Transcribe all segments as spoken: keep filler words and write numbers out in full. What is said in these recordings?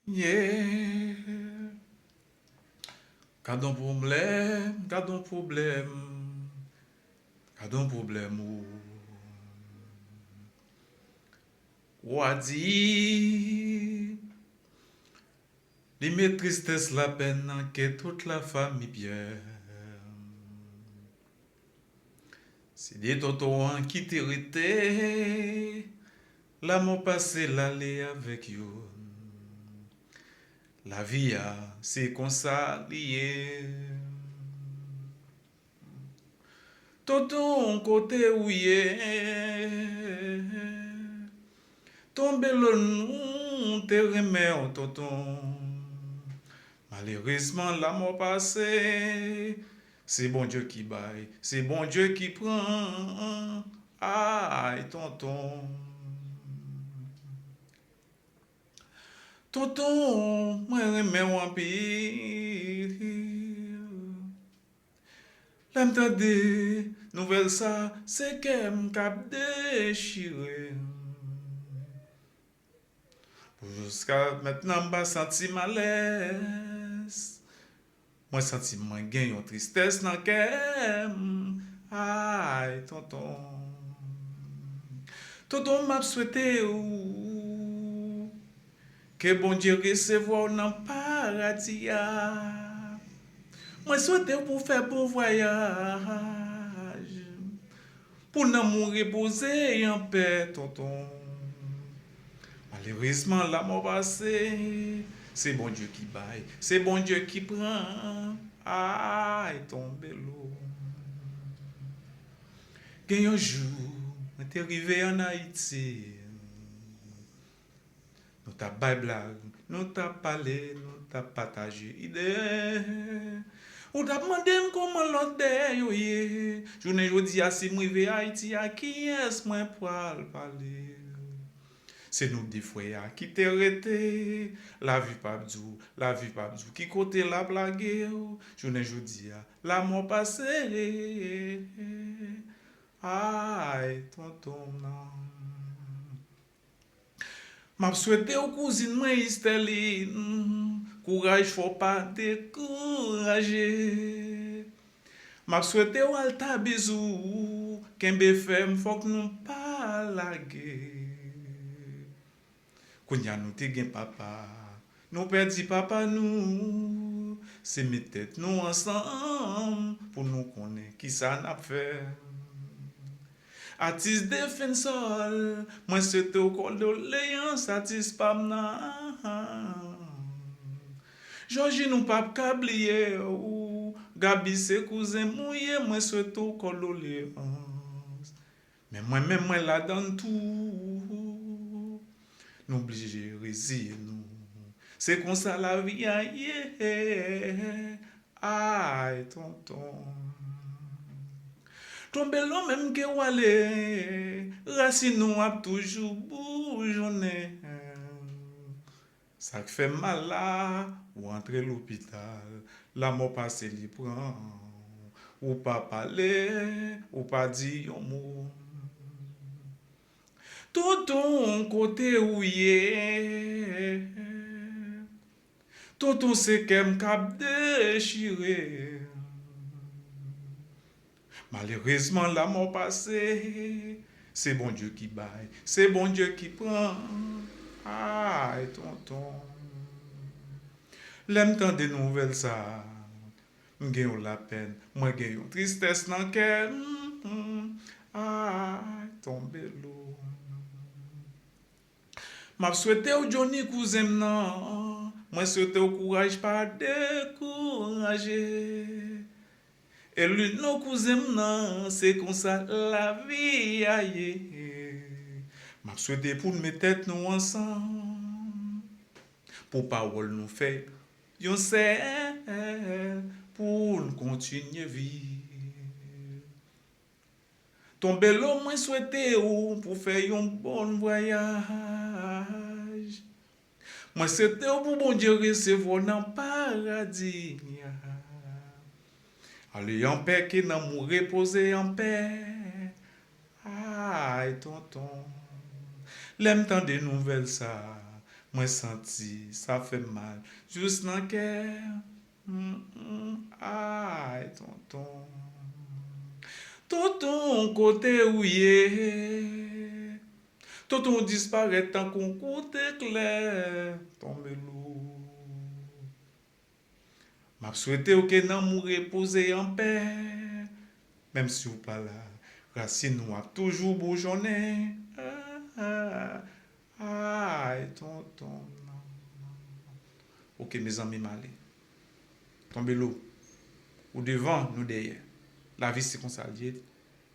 Yeah. Gad yon pwoblèm, gad yon pwoblèm, gad yon pwoblèm, o. Wa di, li met tristès, lapèn nan kè tout lafanmi Pyè. Se de tonton an ki te rete, lanmò pase l ale avèk yo. Lavi a, se konsa li ye. Tonton, kote ou ye? Tonbe lo, nou te renmen w, tonton. Malerezman, lanmò pase. Se Bondye ki bay, se Bondye ki pran. Ay, tonton. Tonton, mwen renmen w anpil. Lè m tande nouvèl sa, se kè m k ap dechire. Pou jiska mentnan, m pa santi m alèz. Mwen santi mwen gen yon tristès nan kè m. Ay, tonton. Tonton, m ap swete w ke Bondye resevwa w nan paradi a. Mwen swete w pou w fè bon vwayaj, pou nanm ou repoze anpè, tonton. Malerezman, lanmò pase. Se Bondye ki bay, se Bondye ki pran. Ay, tonbe lo. Gen yon jou, mwen te rive ann Ayiti. Nou t ap bay blag, nou t ap pale, nou t ap pataje ide. Ou t ap mande m kòman lòt dèyè yo ye. Jounen jodi a, si m rive Ayiti a, kiyès mwen pral pale? Se nou de frè a ki te rete. Lavi p ap di w, lavi p ap di w ki kote l ap lage w. Jounen jodi a, lanmò pase. Ay, tonton m nan. M ap swete w, kouzin mwen Estèlin, kouraj, fò w pa dekouraje. M ap swete w Alta, bizou, kenbe fèm, fòk nou pa lage. Kounye a nou te gen papa, nou pèdi papa nou. Se met tèt nou ansanm pou nou konnen kisa n ap fè. Atis Defensòl, mwen swete w kondoleyans, atis pa m nan. Jòji, nou p ap ka bliye w. Gaby, se kouzen m ou ye, mwen swete w kondoleyans. Men mwen menm, mwen ladann tou. Nou blije reziye nou. Se konsa lavi a ye. Ay, tonton. Tonbe lo, menm ke w ale, rasin ou ap toujou boujonnen. Sa k fè m mal la, ou antre lopital, lanmò pase li pran w. Ou pa pale, ou pa di yon mo. Tonton, kote ou ye? Tonton, se kè m k ap dechire. Malerezman, lanmò pase. Se Bondye ki bay, se Bondye ki pran. Ay, tonton. Lè m tande nouvèl sa, m gen yon lapèn, mwen gen yon tristès nan kè m. Ay, tonbe lo. M ap swete w, Johnny, kouzen m nan. Mwen swete w kouraj, pa dekouraje. Elino, kouzen m nan, se konsa lavi a ye. M ap swete pou n met tèt nou ansanm, pou pawòl nou fè yon sèl, pou n kontinye viv. Tonbe lo, mwen swete w pou fè yon bon vwayaj. Mwen swete w pou Bondye resevwa w nan paradi a. Ale anpè, ke nanm ou repoze anpè. Ay, tonton. Lè m tande nouvèl sa, Mwen santi sa fè m mal jis nan kè. Mm, mm, ay, tonton. Tonton, kote ou ye? Tonton disparèt tankou kout eklè. Tonbe lou. M ap swete w ke nanm ou repoze anpè. Menm si w pa la, rasin ou ap toujou boujonnen. Ah, ah, ay, tonton, non, non, non. Oke, mezanmi, m ale. Tonbe lou. Ou devan, nou dèyè. Lavi se konsa l ye.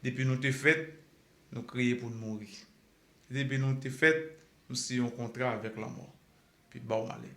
Depi nou te fèt, nou kreye pou n mouri. Depi nou te fèt, nou siyen yon kontra avèk lanmò. Pi ba w m ale.